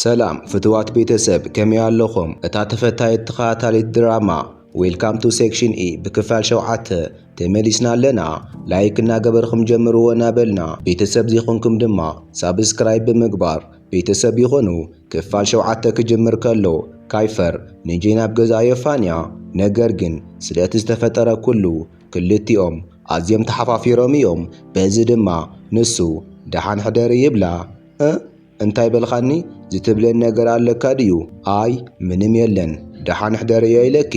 ሰላም ፍትዋት ቤተሰብ፣ ከመይ ኣለኹም? እታ ተፈታየት ተኸታታሊት ድራማ Welcome to Section E ብክፋል ሸውዓተ ተመሊስና ኣለና። ላይክ እናገበርኩም ጀምርዎ እናበልና፣ ቤተሰብ ዘይኮንኩም ድማ ሳብስክራይብ ብምግባር ቤተሰብ ይኹኑ። ክፋል ሸውዓተ ክጅምር ከሎ፣ ካይፈር ንጄን ኣብ ገዛ የፋንያ። ነገር ግን ስለ እቲ ዝተፈጠረ ኩሉ ክልቲኦም ኣዝዮም ተሓፋፊሮም እዮም። በዚ ድማ ንሱ ደሓን ሕደሪ ይብላ። እ እንታይ በልኻኒ? ዝትብለኒ ነገር ኣለካ ድዩ? ኣይ ምንም የለን፣ ደሓን ሕደሪ እየ ኢለኪ።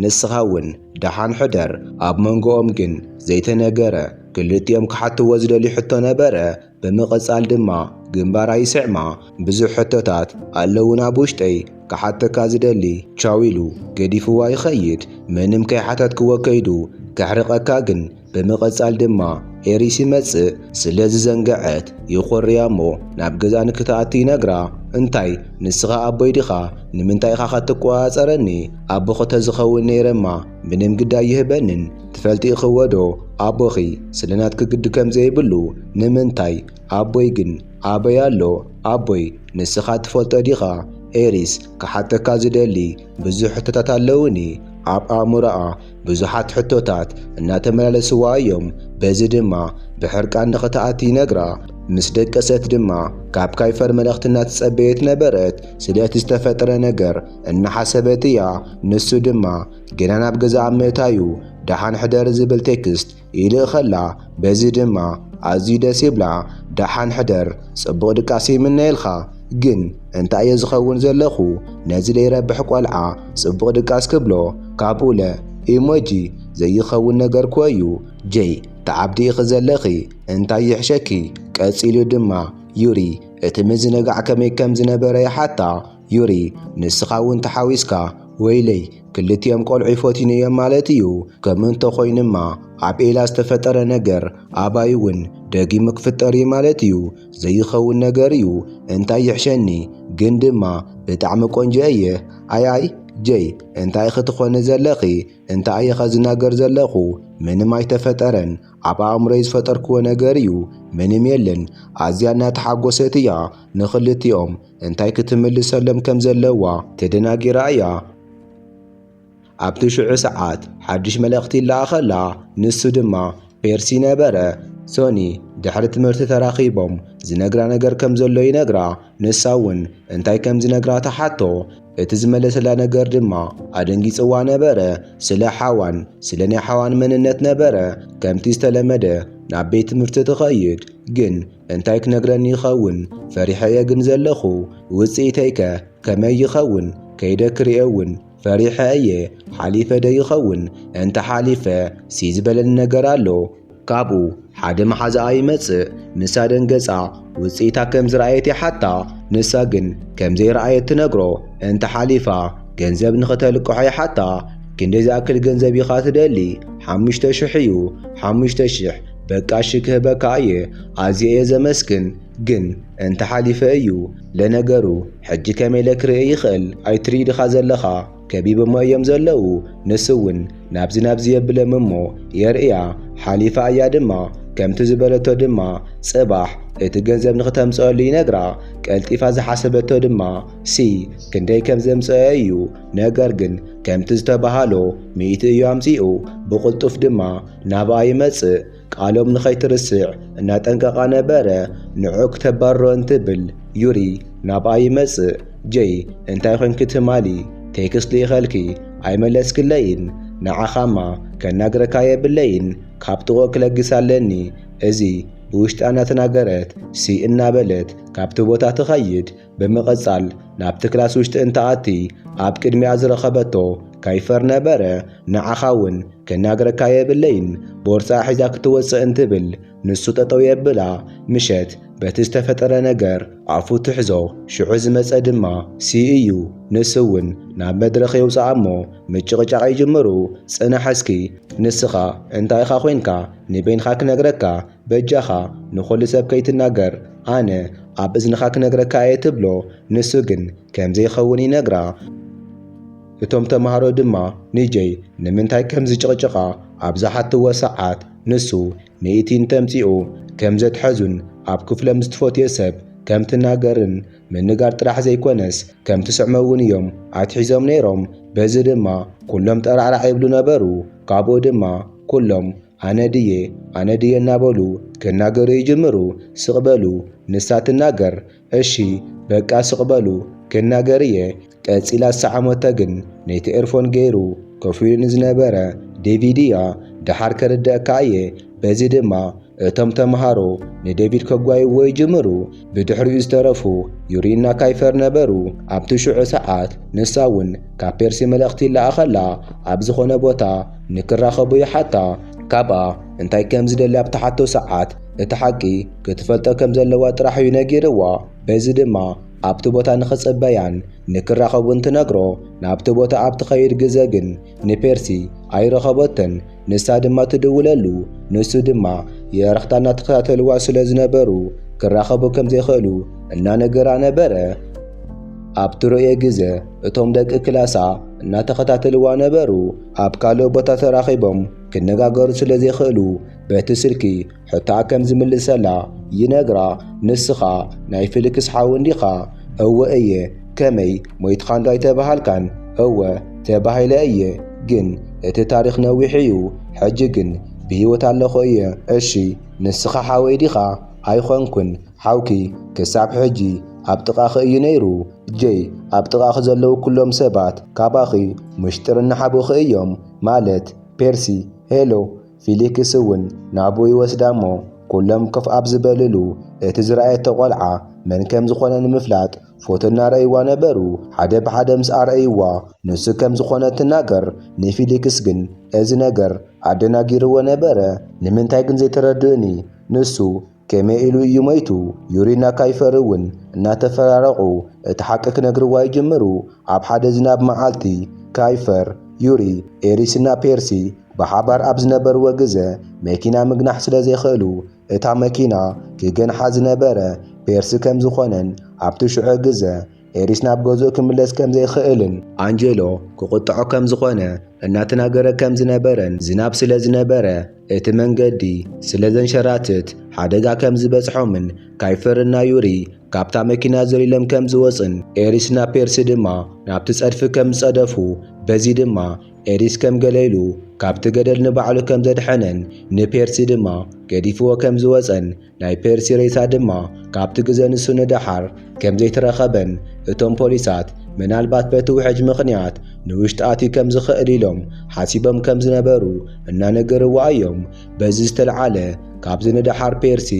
ንስኻ እውን ደሓን ሕደር። ኣብ መንጎኦም ግን ዘይተነገረ፣ ክልቲኦም ክሓትዎ ዝደልዩ ሕቶ ነበረ። ብምቕጻል ድማ ግንባራ ይስዕማ። ብዙሕ ሕቶታት ኣለውን ኣብ ውሽጠይ፣ ክሓተካ ዝደሊ። ቻው ኢሉ ገዲፍዋ ይኸይድ። ምንም ከይሓተትክዎ ከይዱ ከሕርቐካ ግን ብምቕጻል ድማ ኤሪስ ይመጽእ። ስለ ዝዘንገዐት ይኾርያ እሞ ናብ ገዛ ንክትኣቲ ይነግራ። እንታይ ንስኻ ኣቦይ ዲኻ? ንምንታይ ኢኻ ኸትቆጻጸረኒ? ኣቦኺ ተዝኸውን ነይረማ ምንም ግዳ ይህበንን። ትፈልጢ ኢኽዎ ዶ ኣቦኺ ስለ ናትኪ ግዲ ከም ዘይብሉ? ንምንታይ ኣቦይ ግን ኣበይ ኣሎ? ኣቦይ ንስኻ ትፈልጦ ዲኻ? ኤሪስ ክሓተካ ዝደሊ ብዙሕ ሕቶታት ኣለውኒ ኣብ ኣእምሮኣ። ብዙሓት ሕቶታት እናተመላለስዋ እዮም። በዚ ድማ ብሕርቃን ንኽትኣቲ ይነግራ። ምስ ደቀሰት ድማ ካብ ካይፈር መልእኽቲ እናተጸበየት ነበረት። ስለ እቲ ዝተፈጠረ ነገር እናሓሰበት እያ። ንሱ ድማ ገና ናብ ገዛ ኣብ ምእታዩ ደሓን ሕደር ዝብል ቴክስት ይልእኸላ። በዚ ድማ ኣዝዩ ደስ ይብላ። ደሓን ሕደር፣ ጽቡቕ ድቃስ ይምነየልካ። ግን እንታይ እየ ዝኸውን ዘለኹ? ነዚ ዘይረብሕ ቆልዓ ጽቡቕ ድቃስ ክብሎ? ካብኡለ ኢሞጂ ዘይኸውን ነገር ኮ እዩ። ጄይ፣ ተዓብዲ ኢኺ ዘለኺ፣ እንታይ ይሕሸኪ? ቀጺሉ ድማ ዩሪ እቲ ምዝንጋዕ ከመይ ከም ዝነበረ ይሓታ። ዩሪ፣ ንስኻ እውን ተሓዊስካ? ወይለይ፣ ክልቲኦም ቆልዑ ይፈትዩኒ እዮም ማለት እዩ። ከምኡ እንተኾይኑማ ኣብ ኤላ ዝተፈጠረ ነገር ኣባይ እውን ደጊሙ ክፍጠር እዩ ማለት እዩ። ዘይኸውን ነገር እዩ። እንታይ ይሕሸኒ? ግን ድማ ብጣዕሚ ቆንጆ እየ። ኣይ ኣይ ጄይ፣ እንታይ ክትኾኒ ዘለኺ? እንታይ እየ ዝናገር ዘለኹ? ምንም ኣይተፈጠረን። ኣብ ኣእምሮይ ዝፈጠርክዎ ነገር እዩ። ምንም የለን። ኣዝያ እናተሓጎሰት እያ። ንኽልቲኦም እንታይ ክትምልሰሎም ከም ዘለዋ ተደናጊራ እያ። ኣብቲ ሽዑ ሰዓት ሓድሽ መልእኽቲ ይለኣኸላ። ንሱ ድማ ፔርሲ ነበረ። ሶኒ ድሕሪ ትምህርቲ ተራኺቦም ዝነግራ ነገር ከም ዘሎ ይነግራ። ንሳ እውን እንታይ ከም ዝነግራ ትሓቶ። እቲ ዝመለሰላ ነገር ድማ ኣደንጊጽዋ ነበረ። ስለ ሓዋን፣ ስለ ናይ ሓዋን መንነት ነበረ። ከምቲ ዝተለመደ ናብ ቤት ትምህርቲ ትኸይድ። ግን እንታይ ክነግረኒ ይኸውን? ፈሪሐ እየ ግን ዘለኹ። ውጽኢተይከ ከመይ ይኸውን? ከይደ ክርእዮ እውን ፈሪሐ እየ። ሓሊፈ ዶ ይኸውን? እንተ ሓሊፈ ሲ ዝበለኒ ነገር ኣሎ። ካብኡ ሓደ መሓዛኣ ይመጽእ። ምስ ኣደንገጻ ውጽኢታ ከም ዝረኣየት ይሓታ። ንሳ ግን ከም ዘይረኣየት ትነግሮ። እንተ ሓሊፋ ገንዘብ ንኽተልቅሖ ይሓታ። ክንደይ ዝኣክል ገንዘብ ኢኻ ትደሊ? ሓሙሽተ ሽሕ እዩ። ሓሙሽተ ሽሕ በቃ እሺ ክህበካ እየ። ኣዝየ እየ ዘመስግን። ግን እንተ ሓሊፈ እዩ። ለነገሩ ሕጂ ከመይ ኢለ ክርኢ ይኽእል? ኣይትርኢ ድኻ ዘለኻ? ከቢቦሞ እዮም ዘለዉ። ንሱ እውን ናብዚ ናብዚ የብሎም እሞ የርእያ። ሓሊፋ እያ ድማ። ከምቲ ዝበለቶ ድማ ጽባሕ እቲ ገንዘብ ንኽተምጽአሉ ይነግራ። ቀልጢፋ ዝሓሰበቶ ድማ ሲ ክንደይ ከም ዘምጽአ እዩ። ነገር ግን ከምቲ ዝተባሃሎ ሚእቲ እዩ ኣምጺኡ። ብቕልጡፍ ድማ ናብኣ ይመጽእ። ቃሎም ንኸይትርስዕ እናጠንቀቓ ነበረ። ንዑ ክተባርሮ እንትብል ዩሪ ናብኣ ይመጽእ። ጄይ፣ እንታይ ኾንኪ ትማሊ? ቴክስት ልኢኸልኪ ኣይመለስክለይን። ንዓኻማ ከናግረካ የብለይን። ካብ ጥቑ ክለግስ ኣለኒ። እዚ ብውሽጣ እናተናገረት ሲ እናበለት ካብቲ ቦታ ትኸይድ። ብምቕጻል ናብቲ ክላስ ውሽጢ እንትኣቲ ኣብ ቅድሚኣ ዝረኸበቶ ካይፈር ነበረ። ንዓኻ እውን ከናግረካ የብለይን። ቦርሳ ሒዛ ክትወጽእ እንትብል ንሱ ጠጠው የብላ። ምሸት በቲ ዝተፈጠረ ነገር ኣፉ ትሕዞ። ሽዑ ዝመጸ ድማ ሲ እዩ። ንሱ እውን ናብ መድረኽ የውጽኣ እሞ ምጭቕጫቕ ይጅምሩ። ጽናሕ እስኪ፣ ንስኻ እንታይ ኢኻ ኮይንካ? ንበይንኻ ክነግረካ። በጃኻ ንኹሉ ሰብ ከይትናገር፣ ኣነ ኣብ እዝንኻ ክነግረካ እየ ትብሎ። ንሱ ግን ከም ዘይኸውን ይነግራ። እቶም ተማሃሮ ድማ ንጄይ ንምንታይ ከም ዝጭቕጭቓ ኣብ ዝሓትዎ ሰዓት፣ ንሱ ሚእቲ እንተምጺኡ ከም ዘትሐዙን ኣብ ክፍሎም ዝትፈትዮ ሰብ ከም ትናገርን ምንጋር ጥራሕ ዘይኮነስ ከም ትስዕሞ እውን እዮም ኣትሒዞም ነይሮም። በዚ ድማ ኩሎም ጠራዕራዕ ይብሉ ነበሩ። ካብኡ ድማ ኩሎም ኣነ ድየ ኣነ ድየ እናበሉ ክናገሩ ይጅምሩ። ስቕ በሉ፣ ንሳ ትናገር። እሺ በቃ ስቕ በሉ፣ ክናገር እየ። ቀጺላ ዝሰዓመቶ ግን ነቲ ኤርፎን ገይሩ ኮፍ ኢሉ ንዝነበረ ዴቪድ እያ። ደሓር ከርደአካ እየ። በዚ ድማ እቶም ተምሃሮ ንዴቪድ ከጓይዎ ይጅምሩ። ብድሕሪኡ ዝተረፉ ዩሪና ካይፈር ነበሩ። ኣብቲ ሽዑ ሰዓት ንሳ እውን ካብ ፔርሲ መልእኽቲ ይለኣኸላ። ኣብ ዝኾነ ቦታ ንክራኸቡ ይሓታ። ካብኣ እንታይ ከም ዝደሊ ኣብ ትሓቶ ሰዓት እቲ ሓቂ ክትፈልጦ ከም ዘለዋ ጥራሕ እዩ ነጊርዋ። በዚ ድማ ኣብቲ ቦታ ንኽጽበያን ንክራኸቡን ትነግሮ። ናብቲ ቦታ ኣብ ትኸይድ ግዘ ግን ንፔርሲ ኣይረኸበቶን። ንሳ ድማ ትድውለሉ። ንሱ ድማ የዕርኽታ እናተኸታተልዋ ስለ ዝነበሩ ክራኸቡ ከም ዘይኽእሉ እናነገራ ነበረ። ኣብ ትርእዮ ግዘ እቶም ደቂ ክላሳ እናተኸታተልዋ ነበሩ። ኣብ ካልእ ቦታ ተራኺቦም ክነጋገሩ ስለ ዘይኽእሉ በቲ ስልኪ ሕቶኣ ከም ዝምልሰላ ይነግራ። ንስኻ ናይ ፊሊክስ ሓው እንዲኻ? እወ እየ። ከመይ ሞይትኻ እንዶ ኣይተባሃልካን? እወ ተባሂለ እየ፣ ግን እቲ ታሪኽ ነዊሕ እዩ። ሕጂ ግን ብህይወት ኣለኹ እየ። እሺ ንስኻ ሓወይ ዲኻ? ኣይኾንኩን። ሓውኪ ክሳብ ሕጂ ኣብ ጥቓኺ እዩ ነይሩ። ጄይ፣ ኣብ ጥቓኺ ዘለዉ ኩሎም ሰባት ካባኺ ምሽጥር እናሓብኡኺ እዮም። ማለት ፔርሲ፣ ሄሎ፣ ፊሊክስ እውን ናብኡ ይወስዳ እሞ ኩሎም ኮፍ ኣብ ዝበልሉ እቲ ዝረኣየቶ ቆልዓ መን ከም ዝኾነ ንምፍላጥ ፎቶ እናረኣይዋ ነበሩ። ሓደ ብሓደ ምስ ኣረኣይዋ ንሱ ከም ዝኾነ ትናገር። ንፊሊክስ ግን እዚ ነገር ኣደናጊርዎ ነበረ። ንምንታይ ግን ዘይተረድእኒ? ንሱ ከመይ ኢሉ እዩ ሞይቱ? ዩሪና ካይፈር እውን እናተፈራረቑ እቲ ሓቂ ክነግርዋ ይጅምሩ። ኣብ ሓደ ዝናብ መዓልቲ ካይፈር፣ ዩሪ፣ ኤሪስና ፔርሲ ብሓባር ኣብ ዝነበርዎ ግዘ መኪና ምግናሕ ስለ ዘይኽእሉ እታ መኪና ክገንሓ ዝነበረ ፔርሲ ከም ዝኾነን ኣብቲ ሽዑ ግዘ ኤሪስ ናብ ገዝኡ ክምለስ ከም ዘይኽእልን ኣንጀሎ ክቁጥዖ ከም ዝኾነ እናተናገረ ከም ዝነበረን ዝናብ ስለ ዝነበረ እቲ መንገዲ ስለ ዘንሸራትት ሓደጋ ከም ዝበጽሖምን ካይፈርና ዩሪ ካብታ መኪና ዘሊሎም ከም ዝወጽን ኤሪስና ፔርሲ ድማ ናብቲ ጸድፊ ከም ዝጸደፉ በዚ ድማ ኤሪስ ከም ገለ ኢሉ ካብቲ ገደል ንባዕሉ ከም ዘድሐነን ንፔርሲ ድማ ገዲፍዎ ከም ዝወጸን ናይ ፔርሲ ሬሳ ድማ ካብቲ ግዘ ንሱ ንደሓር ከም ዘይተረኸበን እቶም ፖሊሳት ምናልባት በቲ ውሕጅ ምኽንያት ንውሽጢ ኣትዩ ከም ዝኽእል ኢሎም ሓሲቦም ከም ዝነበሩ እናነገርዋ እዮም። በዚ ዝተልዓለ ካብዚ ንደሓር ፔርሲ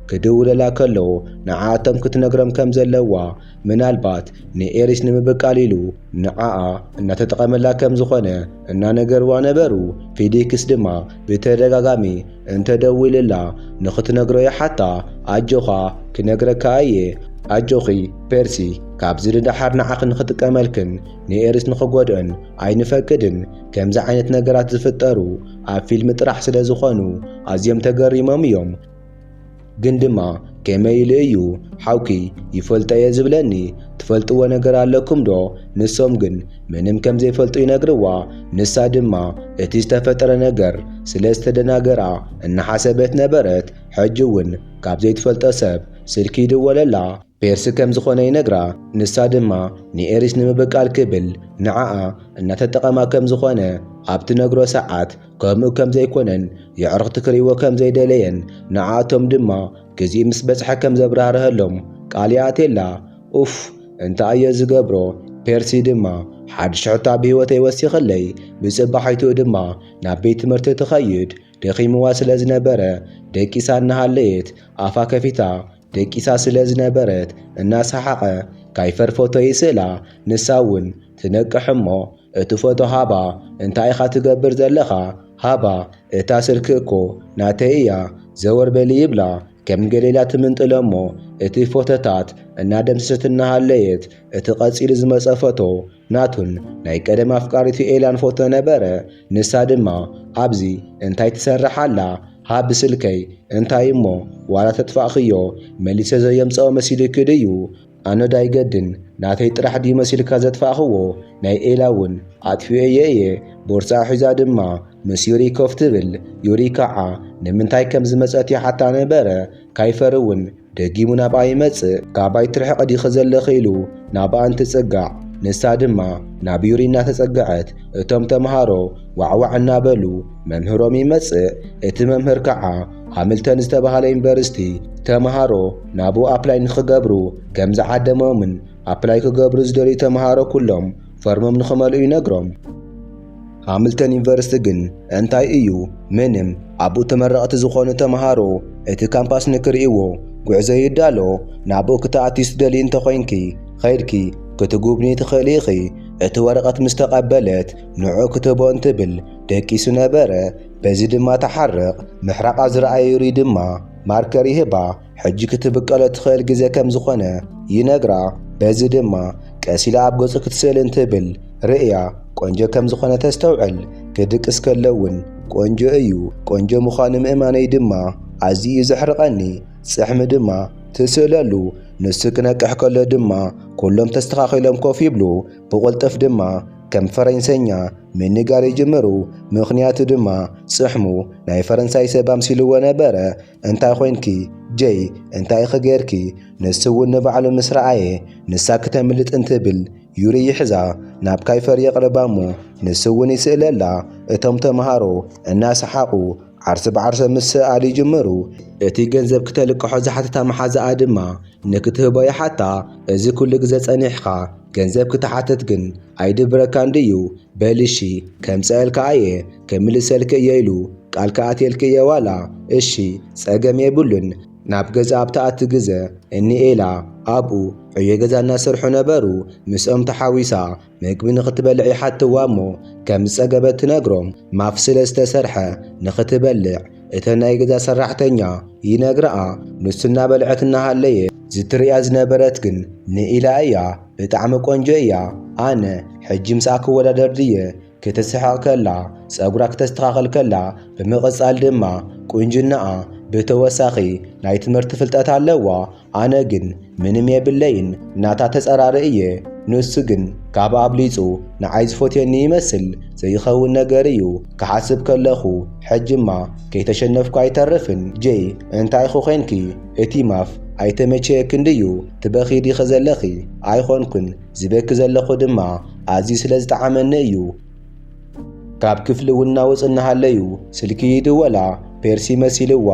ክድውለላ ከሎ ንዓኣቶም ክትነግሮም ከም ዘለዋ ምናልባት ንኤሪስ ንምብቃል ኢሉ ንዓኣ እናተጠቐመላ ከም ዝኾነ እናነገርዋ ነበሩ። ፊሊክስ ድማ ብተደጋጋሚ እንተደዊልላ ንኽትነግሮ ይሓታ። ኣጆኻ ክነግረካ እየ። ኣጆኺ ፔርሲ፣ ካብዚ ንደሓር ንዓኺ ንኽጥቀመልክን ንኤሪስ ንኽጎድኦን ኣይንፈቅድን። ከምዚ ዓይነት ነገራት ዝፍጠሩ ኣብ ፊልም ጥራሕ ስለ ዝኾኑ ኣዝዮም ተገሪሞም እዮም። ግን ድማ ከመይ ኢሉ እዩ ሓውኪ ይፈልጦ እየ ዝብለኒ? ትፈልጥዎ ነገር ኣለኩም ዶ? ንሶም ግን ምንም ከም ዘይፈልጡ ይነግርዋ። ንሳ ድማ እቲ ዝተፈጠረ ነገር ስለ ዝተደናገራ እናሓሰበት ነበረት። ሕጂ እውን ካብ ዘይትፈልጦ ሰብ ስልኪ ይድወለላ። ፔርሲ ከም ዝኾነ ይነግራ። ንሳ ድማ ንኤሪስ ንምብቃል ክብል ንዓኣ እናተጠቐማ ከም ዝኾነ ኣብ ትነግሮ ሰዓት ከምኡ ከም ዘይኮነን የዕርኽቲ ክርእይዎ ከም ዘይደለየን ንዓኣቶም ድማ ግዜኡ ምስ በጽሐ ከም ዘብራህርሀሎም ቃል ይኣትየላ። ኡፍ እንታይ እየ ዝገብሮ? ፔርሲ ድማ ሓድሽ ሕቶ ኣብ ህይወተይ ወሲኽለይ። ብጽባሒትኡ ድማ ናብ ቤት ትምህርቲ ትኸይድ። ደኺምዋ ስለ ዝነበረ ደቂሳ እናሃለየት ኣፋ ከፊታ ደቂሳ ስለ ዝነበረት እናሰሓቐ ካይፈር ፎቶ ይስእላ። ንሳ እውን ትነቅሕ እሞ እቲ ፎቶ ሃባ እንታይ ኢኻ ትገብር ዘለኻ? ሃባ እታ ስልኪ እኮ ናተይ እያ ዘወር በሊ ይብላ። ከም ገለ ኢላ ትምንጥሎ እሞ እቲ ፎቶታት እናደምሰሰት እናሃለየት እቲ ቀጺሉ ዝመጸ ፎቶ ናቱን ናይ ቀደም ኣፍቃሪቱ ኤላን ፎቶ ነበረ። ንሳ ድማ ኣብዚ እንታይ ትሰርሕ ኣላ? ሃብ ስልከይ እንታይ እሞ ዋላ ተጥፋእኽዮ መሊሰ ዘየምጽኦ መሲሉኪ ድዩ? ኣነ ዶ ኣይገድን ናተይ ጥራሕ ድዩ መሲልካ ዘጥፋእኽዎ? ናይ ኤላ እውን ኣጥፊኤዮ እየ። ቦርሳኣ ሒዛ ድማ ምስ ዩሪ ኮፍ ትብል። ዩሪ ከዓ ንምንታይ ከም ዝመጸት ይሓታ ነበረ። ካይፈር እውን ደጊሙ ናብኣ ይመጽእ። "ካባይ ትርሕቕ ዲኺ ዘለኺ?" ኢሉ ናብኣ እንትጽጋዕ፣ ንሳ ድማ ናብ ዩሪ እናተጸግዐት፣ እቶም ተምሃሮ ዋዕዋዕ እናበሉ፣ መምህሮም ይመጽእ። እቲ መምህር ከዓ ሃምልተን ዝተባህለ ዩኒቨርሲቲ ተምሃሮ ናብኡ ኣፕላይ ንኽገብሩ ከም ዝዓደሞምን ኣፕላይ ክገብሩ ዝደልዩ ተምሃሮ ኩሎም ፎርሞም ንኽመልኡ ይነግሮም። ሃምልተን ዩኒቨርሲቲ ግን እንታይ እዩ? ምንም። ኣብኡ ተመረቕቲ ዝኾኑ ተምሃሮ እቲ ካምፓስ ንክርእይዎ ጉዕዞ ይዳሎ። ናብኡ ክትኣትዩ ትደልዩ እንተኾይንኪ፣ ኸይድኪ ክትጉብኒ ትኽእሊ ኢኺ። እቲ ወረቐት ምስ ተቐበለት፣ ንዕኡ ክትህቦ እንትብል ደቂሱ ነበረ። በዚ ድማ ትሓርቕ። ምሕራቓ ዝረኣየ ዩሪ ድማ ማርከር ይህባ። ሕጂ ክትብቀሎ ትኽእል ግዜ ከም ዝኾነ ይነግራ። በዚ ድማ ቀስ ኢላ ኣብ ገጹ ክትስእል እንትብል ርእያ፣ ቆንጆ ከም ዝኾነ ተስተውዕል። ክድቅስ ከሎ እውን ቆንጆ እዩ። ቆንጆ ምዃኑ ምእማነይ ድማ ኣዝዩ እዩ ዘሕርቐኒ። ጽሕሚ ድማ ትስእለሉ። ንሱ ክነቅሕ ከሎ ድማ ኩሎም ተስተኻኺሎም ኮፍ ይብሉ። ብቕልጥፍ ድማ ከም ፈረንሰኛ ምንጋር ይጅምሩ። ምኽንያቱ ድማ ጽሕሙ ናይ ፈረንሳይ ሰብ ኣምሲልዎ ነበረ። "እንታይ ኾይንኪ ጀይ? እንታይ ኢኺ ጌርኪ?" ንሱ እውን ንባዕሉ ምስ ረኣየ፣ ንሳ ክተምልጥ እንትብል ዩሪ ይሕዛ ናብ ካይፈር የቕርባ እሞ፣ ንሱ እውን ይስእለላ። እቶም ተምሃሮ እናሰሓቑ ዓርሲ ብዓርሶም ምስኣል ይጅምሩ። እቲ ገንዘብ ክተልቅሖ ዝሓተታ መሓዛኣ ድማ ንክትህቦ ይሓታ። "እዚ ኩሉ ግዜ ጸኒሕካ ገንዘብ ክትሓትት ግን ኣይድብረካን ድዩ? በል እሺ፣ ከምጽአልካ እየ፣ ከምልሰልኪ እየ" ኢሉ ቃል ክኣትየልኪ እየ ዋላ? እሺ፣ ጸገም የብሉን። ናብ ገዛ ኣብ ትኣቲ ግዘ፣ እኒ ኤላ ኣብኡ ዕዮ ገዛ እናሰርሑ ነበሩ። ምስኦም ተሓዊሳ ምግቢ ንኽትበልዕ ይሓትዋ እሞ፣ ከም ዝጸገበት ትነግሮም። ማፍ ስለ ዝተሰርሐ ንኽትበልዕ እተን ናይ ገዛ ሰራሕተኛ ይነግረኣ። ንሱ እናበልዐት እናሃለየ ዝትርእያ ዝነበረት ግን ንኢላ እያ። ብጣዕሚ ቆንጆ እያ። ኣነ ሕጂ ምስኣ ክወዳደር ድየ? ክትስሕቕ ከላ፣ ጸጉራ ክተስተኻኽል ከላ፣ ብምቕጻል ድማ ቁንጅናኣ ብተወሳኺ ናይ ትምህርቲ ፍልጠት ኣለዋ። ኣነ ግን ምንም የብለይን፣ ናታ ተጸራሪ እየ። ንሱ ግን ካብ ኣብሊጹ ንዓይ ዝፎትየኒ ይመስል። ዘይኸውን ነገር እዩ። ክሓስብ ከለኹ፣ ሕጅማ ከይተሸነፍኩ ኣይተርፍን። ጀይ፣ እንታይ ኢኹ ኾንኪ? እቲ ማፍ ኣይተመቸየክን ድዩ? ትበኺ ዲኺ ዘለኺ? ኣይኾንኩን። ዝበኪ ዘለኹ ድማ ኣዝዩ ስለ ዝጠዓመኒ እዩ። ካብ ክፍሊ እውን እናወጹ እናሃለዩ ስልኪ ይድወላ። ፔርሲ መሲልዋ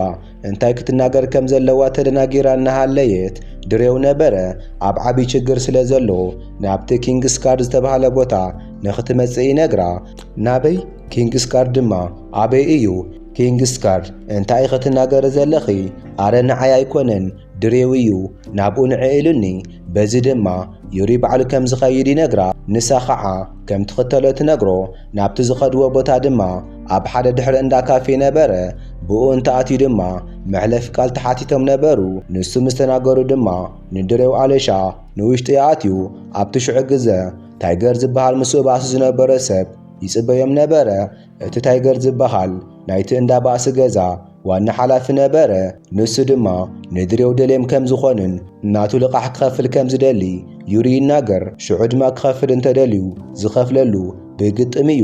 እንታይ ክትናገር ከም ዘለዋ ተደናጊራ እናሃለየት ድሬው ነበረ። ኣብ ዓቢ ችግር ስለ ዘሎ ናብቲ ኪንግስ ካርድ ዝተባህለ ቦታ ንኽትመጽእ ይነግራ። ናበይ? ኪንግስ ካርድ ድማ ኣበይ እዩ? ኪንግስ ካርድ እንታይ ኢኺ ትናገሪ ዘለኺ? ኣረ ንዓይ ኣይኮነን፣ ድሬው እዩ ናብኡ ንዒ ኢሉኒ። በዚ ድማ ዩሪ ባዕሉ ከም ዝኸይድ ይነግራ። ንሳ ኸዓ ከም ትኽተሎ ትነግሮ። ናብቲ ዝኸድዎ ቦታ ድማ ኣብ ሓደ ድሕሪ እንዳ ካፌ ነበረ። ብኡ እንተኣትዩ ድማ መሕለፊ ቃል ተሓቲቶም ነበሩ። ንሱ ምስ ተናገሩ ድማ ንድሬው ኣለሻ ንውሽጢ ኣትዩ። ኣብቲ ሽዑ ግዘ ታይገር ዝበሃል ምስኡ ባእሲ ዝነበረ ሰብ ይጽበዮም ነበረ። እቲ ታይገር ዝበሃል ናይቲ እንዳ ባእሲ ገዛ ዋና ሓላፊ ነበረ። ንሱ ድማ ንድሬው ደልዮም ከም ዝኾኑን ናቱ ልቓሕ ክኸፍል ከም ዝደሊ ዩሪ ይናገር። ሽዑ ድማ ክኸፍል እንተደልዩ ዝኸፍለሉ ብግጥም እዩ።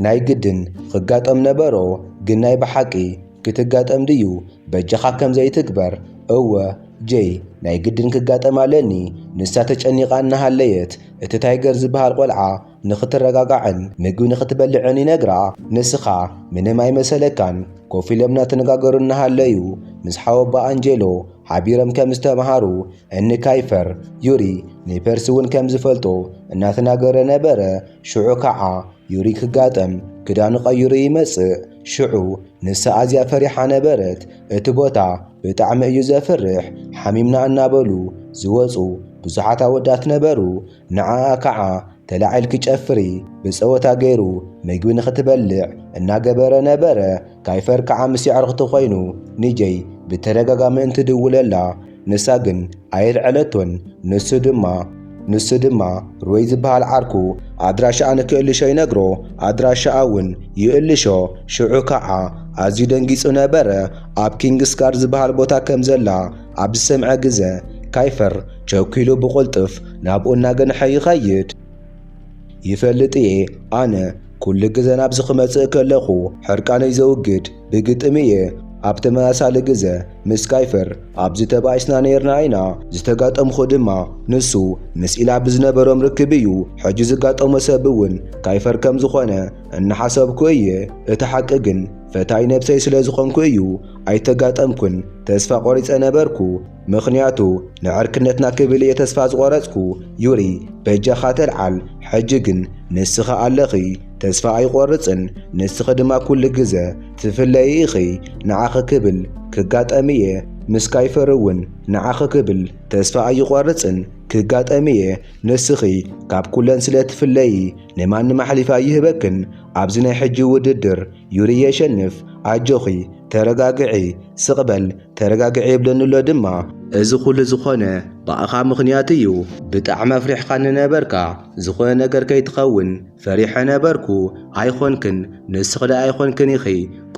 ናይ ግድን ክጋጠም ነበሮ። ግን ናይ ብሓቂ ክትጋጠም ድዩ? በጃኻ ከም ዘይትግበር። እወ ጀይ፣ ናይ ግድን ክጋጠም ኣለኒ። ንሳ ተጨኒቓ እናሃለየት እቲ ታይገር ዝበሃል ቆልዓ ንኽትረጋጋዕን ምግቢ ንኽትበልዕን ይነግራ። ንስኻ ምንም ኣይመሰለካን። ኮፍ ኢሎም እናተነጋገሩ እናሃለዩ ምስ ሓወቦኣ ኣንጀሎ ሓቢሮም ከም ዝተምሃሩ እኒ ካይፈር፣ ዩሪ ንፐርሲ እውን ከም ዝፈልጦ እናተናገረ ነበረ። ሽዑ ከዓ ዩሪ ክጋጠም ክዳኑ ቀይሩ ይመጽእ። ሽዑ ንሳ ኣዝያ ፈሪሓ ነበረት። እቲ ቦታ ብጣዕሚ እዩ ዘፍርሕ። ሓሚምና እናበሉ ዝወጹ ብዙሓት ኣወዳት ነበሩ። ንዓኣ ከዓ ተላዒልኪ ጨፍሪ ብጸወታ ገይሩ ምግቢ ንኽትበልዕ እናገበረ ነበረ። ካይፈር ከዓ ምስ የዕርኽቱ ኮይኑ ንጀይ ብተደጋጋሚ እንትድውለላ፣ ንሳ ግን ኣየልዐለቶን። ንሱ ድማ ንሱ ድማ ሮይ ዝበሃል ዓርኩ ኣድራሻኣ ንክእልሾ ይነግሮ። ኣድራሻኣ እውን ይእልሾ። ሽዑ ከዓ ኣዝዩ ደንጊጹ ነበረ። ኣብ ኪንግስ ጋርድ ዝበሃል ቦታ ከም ዘላ ኣብ ዝሰምዐ ግዘ፣ ካይፈር ቸኲሉ ብቕልጡፍ ናብኡ እናገንሐ ይኸይድ። ይፈልጥ እየ፣ ኣነ ኩሉ ግዘ ናብዚ ክመጽእ ከለኹ ሕርቃነይ ዘውግድ ብግጥም እየ። ኣብ ተመሳሳሊ ግዘ ምስ ካይፈር ኣብዚ ተባኢስና ነይርና ኢና። ዝተጋጠምኹ ድማ ንሱ ምስ ኢላ ብዝነበሮም ርክብ እዩ። ሕጂ ዝጋጠሞ ሰብ እውን ካይፈር ከም ዝኾነ እናሓሰብኩ እየ። እቲ ሓቂ ግን ፈታይ ነብሰይ ስለ ዝኾንኩ እዩ ኣይተጋጠምኩን። ተስፋ ቆሪጸ ነበርኩ። ምኽንያቱ ንዕርክነትና ክብል እየ ተስፋ ዝቆረጽኩ። ዩሪ በጃኻ ተልዓል። ሕጂ ግን ንስኺ ኣለኺ። ተስፋ ኣይቆርጽን። ንስኺ ድማ ኩሉ ግዘ ትፍለዪ ኢኺ። ንዓኺ ክብል ክጋጠም እየ። ምስ ካይፈር እውን ንዓኺ ክብል ተስፋ ኣይቆርጽን። ክጋጠም እየ። ንስኺ ካብ ኩለን ስለ ትፍለዪ ንማንም ኣሕሊፋ ኣይህበክን። ኣብዚ ናይ ሕጂ ውድድር ዩሪ የሸንፍ። ኣጆኺ፣ ተረጋግዒ፣ ስቕ በል፣ ተረጋግዒ ይብለኒ ኣሎ ድማ። እዚ ኩሉ ዝኾነ ብኣኻ ምኽንያት እዩ። ብጣዕሚ ኣፍሪሕኻኒ ነበርካ። ዝኾነ ነገር ከይትኸውን ፈሪሐ ነበርኩ። ኣይኾንክን፣ ንስኺ ደኣ ኣይኾንክን ኢኺ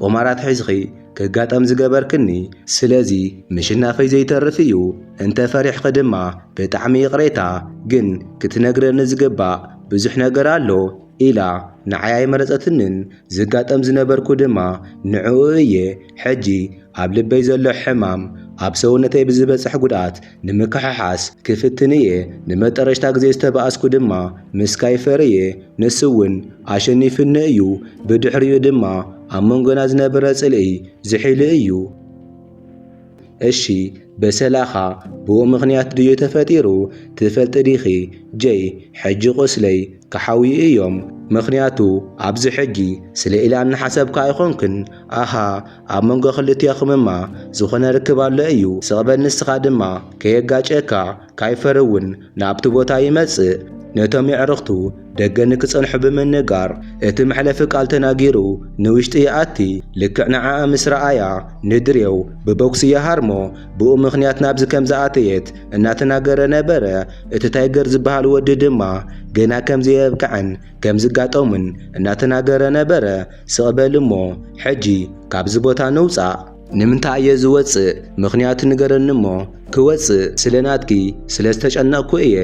ቁማራት ሒዝኺ ክጋጠም ዝገበርክኒ። ስለዚ ምሽናፈይ ዘይተርፍ እዩ። እንተ ፈሪሕኺ ድማ ብጣዕሚ ይቕሬታ፣ ግን ክትነግረኒ ዝግባእ ብዙሕ ነገር ኣሎ ኢላ ንዓይ ኣይመረጸትንን። ዝጋጠም ዝነበርኩ ድማ ንዕኡ እየ። ሕጂ ኣብ ልበይ ዘሎ ሕማም፣ ኣብ ሰውነተይ ብዝበጽሕ ጉድኣት ንምክሕሓስ ክፍትን እየ። ንመጠረሽታ ግዜ ዝተባኣስኩ ድማ ምስ ካይፈር እየ። ንሱ እውን ኣሸኒፍኒ እዩ። ብድሕሪኡ ድማ ኣብ መንጎና ዝነበረ ጽልኢ ዝሒሉ እዩ። እሺ፣ በሰላኻ ብኡ ምኽንያት ድዩ ተፈጢሩ? ትፈልጢ ዲኺ ጀይ፣ ሕጂ ቁስለይ ክሓውዩ እዮም። ምኽንያቱ ኣብዚ ሕጂ ስለ ኢላ እናሓሰብካ ኣይኾንክን። ኣሃ፣ ኣብ መንጎ ክልቲኦኹምማ ዝኾነ ርክብ ኣሎ እዩ። ስቕ በል ንስኻ ድማ ከየጋጨካ። ካይፈር እውን ናብቲ ቦታ ይመጽእ። ነቶም የዕርኽቱ ደገ ንክጸንሑ ብምንጋር፣ እቲ መሕለፊ ቃል ተናጊሩ ንውሽጢ ይኣቲ። ልክዕ ንዓኣ ምስ ረኣያ፣ ንድሬው ብቦክሲ ይሃርሞ። ብኡ ምኽንያት ናብዚ ከም ዝኣተየት እናተናገረ ነበረ። እቲ ታይገር ዝበሃል ወዲ ድማ ገና ከም ዘየብቅዐን ከም ዝጋጠሙን እናተናገረ ነበረ። ስቕ በል እሞ፣ ሕጂ ካብዚ ቦታ ንውጻእ። ንምንታይ እየ ዝወጽእ? ምኽንያቱ ንገረኒ እሞ። ክወጽእ ስለ ናትኪ ስለ ዝተጨነቕኩ እየ።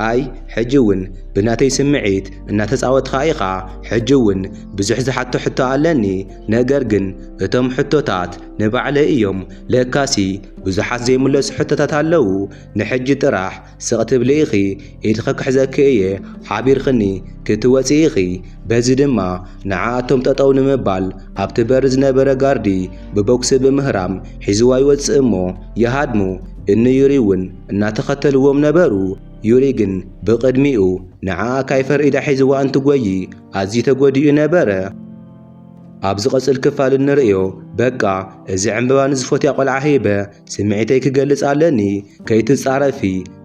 ኣይ፣ ሕጂ እውን ብናተይ ስምዒት እናተጻወትካ ኢኻ። ሕጂ እውን ብዙሕ ዝሓቶ ሕቶ ኣለኒ፣ ነገር ግን እቶም ሕቶታት ንባዕለይ እዮም። ለካሲ ብዙሓት ዘይምለሱ ሕቶታት ኣለዉ። ንሕጂ ጥራሕ ስቕ ትብሊ ኢኺ፣ ኢድኺ ክሕዘኪ እየ፣ ሓቢርክኒ ክትወጺ ኢኺ። በዚ ድማ ንዓኣቶም ጠጠው ንምባል ኣብቲ በሪ ዝነበረ ጋርዲ ብቦክሲ ብምህራም ሒዝዋ ይወጽእ እሞ ይሃድሙ። እኒ ዩሪ እውን እናተኸተልዎም ነበሩ። ዩሪ ግን ብቕድሚኡ ንዓኣ ካይፈር ኢዳ ሒዝዋ እንትጎዪ ኣዝዩ ተጎዲኡ ነበረ። ኣብ ዝቐጽል ክፋል እንርእዮ። በቃ፣ እዚ ዕምበባ ንዝፈትያ ቆልዓ ሂበ ስምዒተይ ክገልጽ ኣለኒ። ከይትጻረፊ፣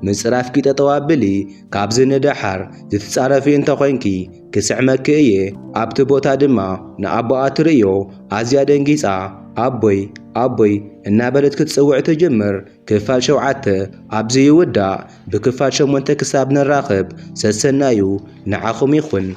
ምጽራፍኪ ጠጠው ኣብሊ። ካብዚ ንደሓር ዝትጻረፊ እንተኾይንኪ ክስዕመኪ እየ። ኣብቲ ቦታ ድማ ንኣቦኣ ትርእዮ። ኣዝያ ደንጊጻ፣ ኣቦይ፣ ኣቦይ እናበለት ክትጽውዕ ትጅምር። ክፋል ሸውዓተ ኣብዚ ይውዳእ። ብክፋል ሸሞንተ ክሳብ ንራኸብ ሰሰናዩ ንዓኹም ይኹን።